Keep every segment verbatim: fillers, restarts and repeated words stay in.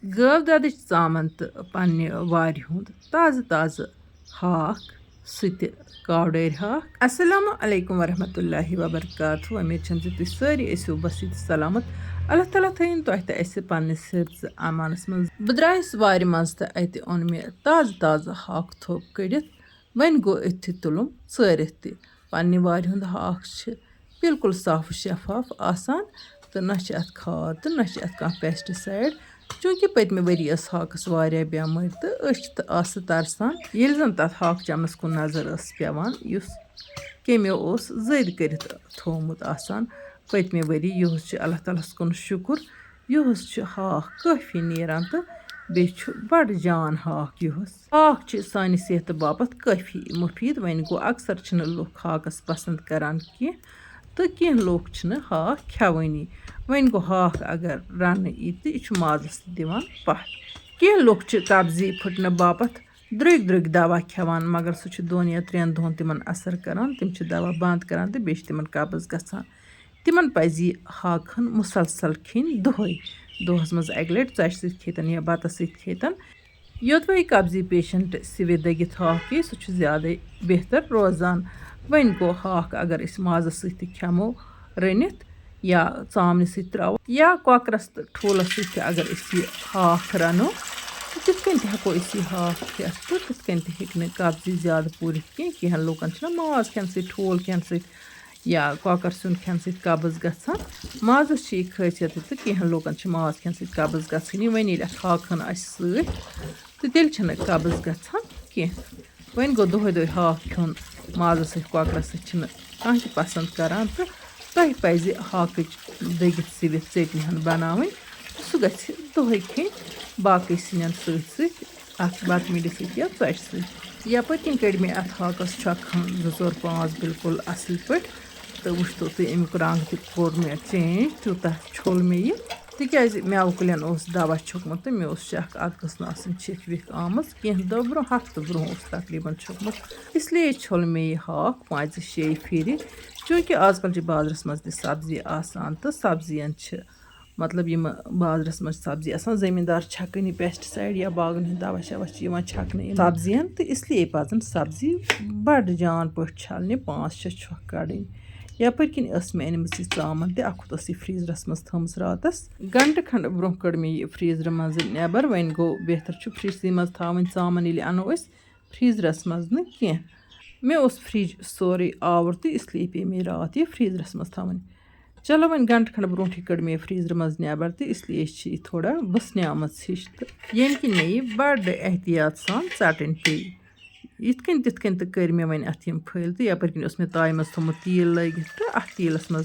گٲو دۄدٕچ ژامَن تہٕ پنٛنہِ وارِ ہُنٛد تازٕ تازٕ ہاکھ، سُہ تہِ کاوڈٲرۍ ہاکھ۔ السلام علیکم ورحمۃ اللہ وبرکاتہ۔ وۄمید چھم زِ تُہۍ سٲری ٲسِو بسیٖت سلامت۔ اللہ تعالیٰ تھٲیِن تۄہہِ تہٕ اَسہِ پنٛنِس حِفظ امانَس منٛز۔ بہٕ درٛایَس وارِ منٛز تہٕ اَتہِ اوٚن مےٚ تازٕ تازٕ ہاکہٕ تھوٚپ کٔڑِتھ۔ وۄنۍ گوٚو أتھی تُلُم ژٲرِتھ تہِ۔ پنٛنہِ وارِ ہُنٛد ہاکھ چھِ بالکل صاف و شفاف آسان تہٕ نہ چھِ اَتھ کھاد تہٕ نہ چھِ اَتھ کانٛہہ پیسٹیسایڈ۔ چوٗنٛکہِ پٔتمہِ ؤری ٲس ہاکَس واریاہ بٮ۪مٲرۍ تہٕ أسۍ چھِ تہٕ آسہٕ ترسان، ییٚلہِ زَن تَتھ ہاکہٕ چَمنَس کُن نظر ٲس پٮ۪وان، یُس کیٚمیو اوس زٔدۍ کٔرِتھ تھوٚومُت آسان پٔتمہِ ؤری۔ یِہُس چھُ اللہ تعالیٰ ہَس کُن شُکُر، یِہُس چھُ ہاکھ کٲفی نیران تہٕ بیٚیہِ چھُ بَڑٕ جان ہاکھ یِہُس۔ ہاکھ چھُ سانہِ صحتہٕ باپتھ کٲفی مُفیٖد۔ وۄنۍ گوٚو، اکثر چھِنہٕ لُکھ ہاکَس پسنٛد کران کینٛہہ تہٕ کینٛہہ لُکھ چھِنہٕ ہاکھ کھٮ۪وٲنی۔ وۄنۍ گوٚو، ہاکھ اگر رَننہٕ یی تہٕ یہِ چھُ مازَس تہِ دِوان پَتھ۔ کینٛہہ لُکھ چھِ قبضی پھٕٹنہٕ باپتھ درٛوگۍ درٛوگۍ دوا کھٮ۪وان، مگر سُہ چھُ دۄن یا ترٛٮ۪ن دۄہَن تِمَن اثر کران، تِم چھِ دوا بنٛد کران تہٕ بیٚیہِ چھِ تِمَن قبض گژھان۔ تِمَن پَزِ یہِ ہاکہٕ ہن مُسلسل کھیٚنۍ دۄہَے، دۄہَس منٛز اَکہِ لَٹہِ ژۄچہِ سۭتۍ کھیٚتن یا بَتَس سۭتۍ کھیٚتن۔ یوٚدوَے قبضی پیشنٹ سِوِتھ دٔگِتھ ہاکھ کھیٚیہِ، سُہ چھُ زیادَے بہتر روزان۔ وۄنۍ گوٚو، ہاکھ اگر أسۍ مازَس سۭتۍ تہِ کھٮ۪مو رٔنِتھ یا ژامنہِ سۭتۍ ترٛاوو یا کۄکرَس تہٕ ٹھوٗلَس سۭتۍ تہِ اگر أسۍ یہِ ہاکھ رَنو، تہٕ تِتھ کٔنۍ تہِ ہٮ۪کو أسۍ یہِ ہاکھ کھٮ۪تھ تہٕ تِتھ کٔنۍ تہِ ہیٚکہِ نہٕ قبضی زیادٕ پوٗرِتھ کینٛہہ۔ کینٛہَن لوٗکَن چھِنہ ماز کھٮ۪نہٕ سۭتۍ، ٹھوٗل کھٮ۪نہٕ سۭتۍ یا کۄکَر سیُن کھٮ۪نہٕ سۭتۍ قبض گژھان۔ مازَس چھِ یہِ خٲصیت تہٕ کینٛہَن لوٗکَن چھِ ماز کھٮ۪نہٕ سۭتۍ قبض گژھٲنی۔ وۄنۍ ییٚلہِ اَتھ ہاکہٕ ہن آسہِ سۭتۍ، تہٕ تیٚلہِ چھِنہٕ قبض گژھان کینٛہہ۔ وۄنۍ گوٚو، دۄہَے دۄہَے ہاکھ کھیوٚن مازَس سۭتۍ، کۄکرَس سۭتۍ چھِنہٕ کانٛہہ تہِ پسنٛد کران، تہٕ تۄہہِ پَزِ ہاکٕچ دٔگِتھ سِوِتھ ژیٚٹنہِ ہن بناوٕنۍ، تہٕ سُہ گژھِ دۄہَے کھیٚنۍ باقٕے سِنٮ۪ن سۭتۍ سۭتۍ، اَتھ بَتہٕ میٖڈِس سۭتۍ یا ژۄچہِ سۭتۍ۔ یَپٲرۍ کِنۍ کٔڑۍ مےٚ اَتھ ہاکَس چھۄکھ کھنٛڈ زٕ ژور پانٛژھ بالکل اَصٕل پٲٹھۍ، تہٕ وٕچھتو تُہۍ اَمیُک رنٛگ تہِ کوٚر مےٚ چینج، تیوٗتاہ چھوٚل مےٚ یہِ، تِکیٛازِ مٮ۪وٕ کُلٮ۪ن اوس دوا چھوٚکمُت تہٕ مےٚ اوس شک اَتھ گٔژھ نہٕ آسٕنۍ چھِکھ وِکھ آمٕژ کینٛہہ۔ دۄہ برونٛہہ، ہفتہٕ برونٛہہ اوس تقریٖباً چھوٚکمُت، اس لیے چھوٚل مےٚ یہِ ہاکھ پانٛژِ شیٚیہِ پھِرِ۔ چوٗنٛکہِ آز کل چھِ بازرس منٛز تہِ سبزی آسان تہٕ سبزین چھِ، مطلب، یِم بازرس منٛز چھِ سبزی آسان، زٔمیٖندار چھکان یہِ پیسٹیسایڈ یا باغن ہُنٛد دوا شوا چھِ یِوان چھکنہٕ یِمن سبزین، تہٕ اس لیے پزن سبزی بڑٕ جان پٲٹھۍ چھلنہِ، پانٛژھ شےٚ چھۄکھ کڑٕنۍ۔ یپٲرۍ کِنۍ ٲس مےٚ أنمٕژ یہِ ژامن تہِ، اکھ ہُتھ ٲس یہِ freezerس منٛز تھٲومٕژ راتس۔ گنٹہٕ کھنڈ برونٛہہ کٔڑ مےٚ یہِ freezerٕ منٛزٕ نٮ۪بر۔ وۄنۍ گوٚو، بہتر چھُ fridgeسٕے منٛز تھاوٕنۍ ژامن ییٚلہِ انو أسۍ، freezerس منٛز نہٕ کینٛہہ۔ مےٚ اوس fridge سورُے آوُر تہٕ اس لیے پیٚیہِ مےٚ راتھ یہِ freezerس منٛز تھاوٕنۍ۔ چلو، وۄنۍ گنٹہٕ کھنڈ برونٛٹھٕے کٔڑ مےٚ یہِ freezerٕ منٛز نٮ۪بر تہٕ اس لیے چھِ یہِ تھوڑا بٕسنیمٕژ ہِش، تہٕ ییٚمہِ کِنۍ مےٚ یہِ بڑٕ احتیاط سان ژٹٕنۍ پیٚیہِ۔ یِتھ کٔنۍ تِتھ کٔنۍ تہٕ کٔرۍ مےٚ وۄنۍ اَتھ یِم پھٔلۍ، تہٕ یَپٲرۍ کِنۍ اوس مےٚ تایہِ منٛز تھوٚمُت تیٖل لٲگِتھ، تہٕ اَتھ تیٖلَس منٛز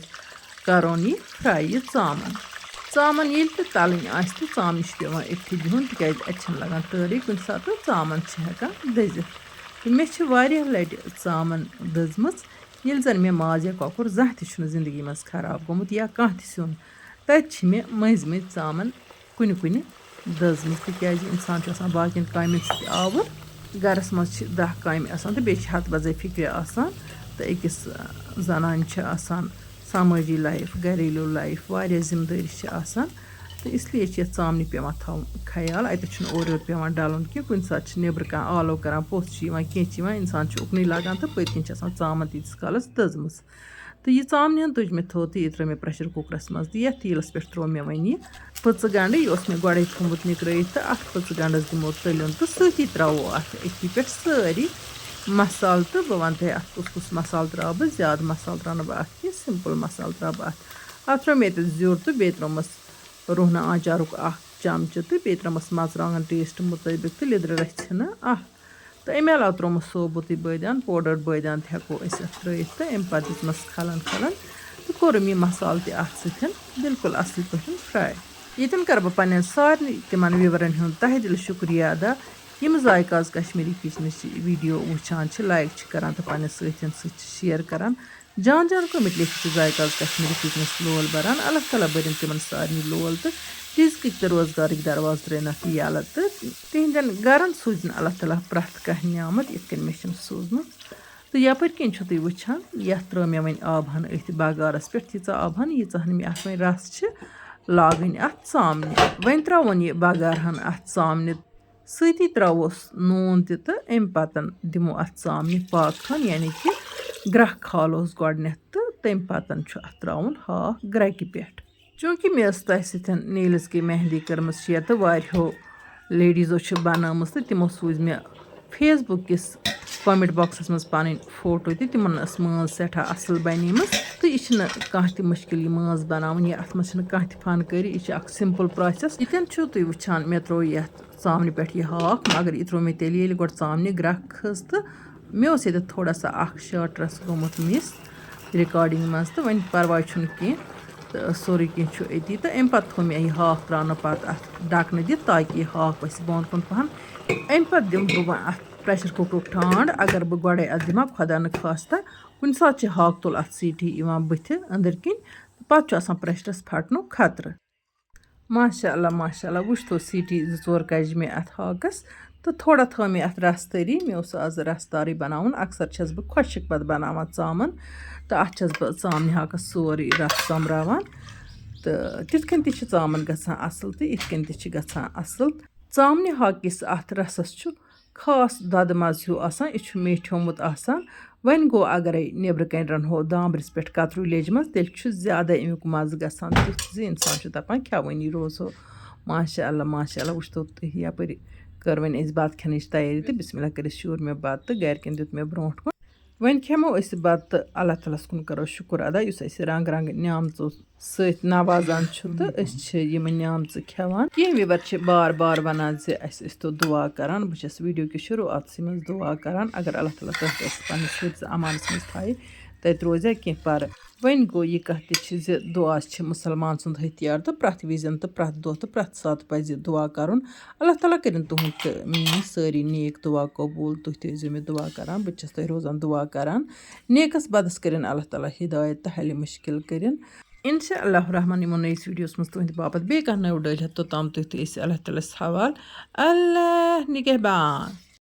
کَرون یہِ fry، یہِ ژامَن۔ ژامَن ییٚلہِ تہِ تَلٕنۍ آسہِ، تہٕ ژامنہِ چھُ پٮ۪وان أتھی بِہُن، تِکیٛازِ اَتہِ چھَنہٕ لَگان تٲرٕے کُنہِ ساتہٕ، تہٕ ژامَن چھِ ہٮ۪کان دٔزِتھ۔ تہٕ مےٚ چھِ واریاہ لَٹہِ ژامَن دٔزمٕژ، ییٚلہِ زَن مےٚ ماز یا کۄکُر زانٛہہ تہِ چھُنہٕ زِندگی منٛز خراب گوٚمُت یا کانٛہہ تہِ سیُن، تَتہِ چھِ مےٚ مٔنٛزۍ مٔنٛزۍ ژامَن کُنہِ کُنہِ دٔزمٕژ، تِکیٛازِ اِنسان چھُ آسان باقیَن کامٮ۪ن سۭتۍ آوُر۔ گَرَس منٛز چھِ دَہ کامہِ آسان تہٕ بیٚیہِ چھِ ہَتھ بَزے فِکرِ آسان، تہٕ أکِس، آ، زَنانہِ چھِ آسان سمٲجی life، گَریلوٗ life، واریاہ ذِمہٕ دٲری چھِ آسان، تہٕ اس لیے چھِ یَتھ ژامنہِ پٮ۪وان تھاوُن خیال۔ اَتٮ۪تھ چھُنہٕ اورٕ یورٕ پٮ۪وان ڈَلُن کینٛہہ۔ کُنہِ ساتہٕ چھِ نیٚبرٕ کانٛہہ آلو کَران، پوٚژھ چھِ یِوان، کینٛہہ چھِ یِوان، اِنسان چھُ اُکنُے لَگان تہٕ پٔتۍ کِنۍ چھِ آسان ژامَن تیٖتِس کالَس دٔزمٕژ۔ تہٕ یہِ ژامنہِ ہن تُج مےٚ تھوٚد تہٕ یہِ ترٲو مےٚ pressure cookerس منٛز تہٕ یَتھ تیٖلَس پٮ۪ٹھ ترٛوو مےٚ وۄنۍ یہِ پٕژٕ گنٛڈٕ۔ یہِ اوس مےٚ گۄڈَے تھوٚمُت نِکرٲیِتھ، تہٕ اَتھ پٕژٕ گنٛڈَس دِمو تٔلیُن تہٕ سۭتی ترٛاوو اَتھ أتھی پٮ۪ٹھ سٲری مصالہٕ۔ تہٕ بہٕ وَنہٕ تۄہہِ اَتھ کُس کُس مصالہٕ ترٛاوٕ بہٕ۔ زیادٕ مصالہٕ ترٛاوٕ نہٕ بہٕ اَتھ کینٛہہ، simple مصالہٕ ترٛاوٕ بہٕ اَتھ۔ اَتھ ترٛوو مےٚ ییٚتٮ۪تھ زیُر تہٕ بیٚیہِ ترٛوومَس رُہنہٕ آنٛچارُک اَکھ چمچہٕ تہٕ بیٚیہِ ترٛوومَس مَرژٕوانٛگَن taste مُطٲبِق تہٕ لیٚدرِ رَژھِ ہنا اَکھ۔ تہٕ اَمہِ علاوٕ ترٛوومَس ثوبوٗتٕے بٲدیان، powder بٲدیان تہِ ہٮ۪کو أسۍ اَتھ ترٛٲیِتھ، تہٕ اَمہِ پَتہٕ دِژمَس کھَلَن کھَلَن تہٕ کوٚرُم یہِ مصالہٕ تہِ اَتھ سۭتۍ بالکل اَصٕل پٲٹھۍ fry۔ ییٚتٮ۪ن کَرٕ بہٕ پنٛنٮ۪ن سارنٕے تِمَن viewerن ہُنٛد تہہ دِلہٕ شُکریہ ادا، یِم ذایقہٕ آز کشمیٖری kitchenٕچ video وٕچھان چھِ، like چھِ کَران تہٕ پنٛنٮ۪ن سٲتھیَن سۭتۍ چھِ share کَران۔ جان جان comment لیکھِتھ چھِ ذایقہٕ آز کشمیٖری kitchenس لول بَران۔ اللہ تعالیٰ بٔرِن تِمَن سارنٕے لول تہٕ رِزقٕکۍ تہٕ روزگارٕکۍ دروازٕ ترٛٲینَکھ یَلہٕ تہٕ تِہِنٛدٮ۪ن گَرَن سوٗزِن اللہ تعالیٰ پرٛٮ۪تھ کانٛہہ نعمت، یِتھ کٔنۍ مےٚ چھِنہٕ سوٗزمٕژ۔ تہٕ یَپٲرۍ کِنۍ چھُو تُہۍ وٕچھان، یَتھ ترٛٲو مےٚ وۄنۍ آبہٕ ہَن أتھۍ بَغارَس پٮ۪ٹھ، تیٖژاہ آبہٕ ہَن، ییٖژاہ ہَن مےٚ اَتھ وۄنۍ رَس چھِ۔ لاگٕنۍ اَتھ ژامنہِ۔ وۄنۍ ترٛاوُن یہِ بَغارہَن اَتھ ژامنہِ سۭتی، ترٛاووس نوٗن تہِ تہٕ اَمہِ پَتَن دِمو اَتھ ژامنہِ پاکھ کھنٛڈ، یعنی کہِ گرٛٮ۪کھ کھالوس گۄڈٕنٮ۪تھ تہٕ تَمہِ پَتَن چھُ اَتھ ترٛاوُن ہاکھ گرٛٮ۪کہِ پٮ۪ٹھ۔ چوٗنٛکہِ مےٚ ٲس تۄہہِ سۭتۍ نیلٕز کی مہندی کٔرمٕژ شِیر تہٕ واریاہو لیڈیٖزو چھِ بَنٲومٕژ تہٕ تِمو سوٗزۍ مےٚ Facebook کِس comment boxس منٛز پَنٕنۍ فوٹو تہِ۔ تِمَن ٲس مٲنٛز سٮ۪ٹھاہ اَصٕل بَنیمٕژ تہٕ یہِ چھِنہٕ کانٛہہ تہِ مُشکِل یہِ مٲنٛز بَناوٕنۍ یا اَتھ منٛز چھِنہٕ کانٛہہ تہِ فَن کٲری، یہِ چھِ اَکھ simple process۔ ییٚتٮ۪ن چھُو تُہۍ وٕچھان، مےٚ ترٛوو یَتھ ژامنہِ پٮ۪ٹھ یہِ ہاکھ، مگر یہِ ترٛوو مےٚ تیٚلہِ، ییٚلہِ گۄڈٕ ژامنہِ گرٛٮ۪کھ کھٔژ تہٕ مےٚ اوس ییٚتٮ۪تھ تھوڑا سا اَکھ شاٹ رَس گوٚمُت miss recording منٛز، تہٕ وۄنۍ پَرواے چھُنہٕ کینٛہہ، تہٕ سورُے کینٛہہ چھُ أتی۔ تہٕ اَمہِ پَتہٕ تھوٚو مےٚ یہِ ہاکھ ترٛاونہٕ پَتہٕ اَتھ ڈَکہٕ نہٕ دِتھ، تاکہِ یہِ ہاکھ وَسہِ بۄن کُن پَہَن۔ اَمہِ پَتہٕ دِمہٕ بہٕ وۄنۍ اَتھ pressure cookerُک ٹھانٛڈ۔ اگر بہٕ گۄڈَے اَتھ دِمہٕ ہا، خۄدا نہٕ خواستہ، کُنہِ ساتہٕ چھِ ہاکہٕ توٚل اَتھ سیٖٹی یِوان بٕتھِ أنٛدٕرۍ کِنۍ، تہٕ پَتہٕ چھُ آسان pressureَس پھَٹنُک خطرٕ۔ ماشاء اللہ، ماشاء اللہ، وٕچھ تو سیٖٹی زٕ ژور کَجہِ مےٚ اَتھ ہاکَس، تہٕ تھوڑا تھٲو مےٚ اَتھ رَس تٔری۔ مےٚ اوس آز رَس دارٕے بَناوُن، اکثر چھَس بہٕ خۄشِک پَتہٕ بَناوان ژامَن، تہٕ اَتھ چھَس بہٕ ژامنہِ ہاکَس سورُے رَس سۄمبراوان۔ تہٕ تِتھ کٔنۍ تہِ چھِ ژامَن گژھان اَصٕل تہٕ یِتھ کٔنۍ تہِ چھِ گژھان اَصٕل۔ ژامنہِ ہاکِس اَتھ رَسَس چھُ خاص دۄدٕ مَزٕ ہیوٗ آسان، یہِ چھُ میٖٹھیومُت آسان۔ وۄنۍ گوٚو، اگرے نیٚبرٕ کَنۍ رَنہو دامبرِس پٮ۪ٹھ کَتریوٗ لیٚجہِ منٛز، تیٚلہِ چھُ زیادَے اَمیُک مَزٕ گژھان، تیُتھ زِ اِنسان چھُ دَپان، کھٮ۪وٲنی روزو۔ ماشاء اللہ، ماشاء اللہ، وٕچھتو تُہۍ، یَپٲرۍ کٔر وۄنۍ اَسہِ بَتہٕ کھٮ۪نٕچ تیٲری تہٕ بسم اللہ کٔرِتھ شوٗر مےٚ بَتہٕ تہٕ گَرِکٮ۪ن دیُت مےٚ برونٛٹھ کُن۔ وۄنۍ کھٮ۪مو أسۍ بَتہٕ تہٕ اللہ تعالیٰ ہَس کُن کَرو شُکُر ادا، یُس اَسہِ رنٛگ رنٛگ نعمژو سۭتۍ نوازان چھُ تہٕ أسۍ چھِ یِم نعمژٕ کھٮ۪وان۔ کینٛہہ viewer چھِ بار بار وَنان زِ اَسہِ ٲسۍ تو دُعا کَران۔ بہٕ چھَس video کہِ شروٗعاتسٕے منٛز دُعا کَران، اگر اللہ تعالیٰ تۄہہِ تہِ اَسہِ پنٛنِس حِفظِ امانَس منٛز تھایہِ، تَتہِ روزِ کینٛہہ پَرٕ۔ وۄنۍ گوٚو، یہِ کَتھ تہِ چھِ زِ دُعا چھِ مُسلمان سُنٛد ہتھیار تہٕ پرٛٮ۪تھ وِزٮ۪ن تہٕ پرٛٮ۪تھ دۄہ تہٕ پرٛٮ۪تھ ساتہٕ پَزِ دُعا کَرُن۔ اللہ تعالیٰ کٔرِن تُہُنٛد تہٕ میٛٲنۍ سٲری نیک دُعا قبوٗل۔ تُہۍ تہِ ٲسۍزیو مےٚ دُعا کَران، بہٕ تہِ چھَس تۄہہِ روزان دُعا کَران۔ نیکَس بدَس کٔرِن اللہ تعالیٰ ہدایت تہٕ حل مُشکِل کٔرِن۔ اِنشاء اللہ الرحمن یِمو نٔیِس videoس منٛز تُہٕنٛدِ باپتھ بیٚیہِ کانٛہہ نٔو ڈٲلۍ ہٮ۪تھ، توٚتام تُہۍ تُہۍ ٲسِو اللہ تعالیٰ ہَس حوال۔ اللہ نِگہبان۔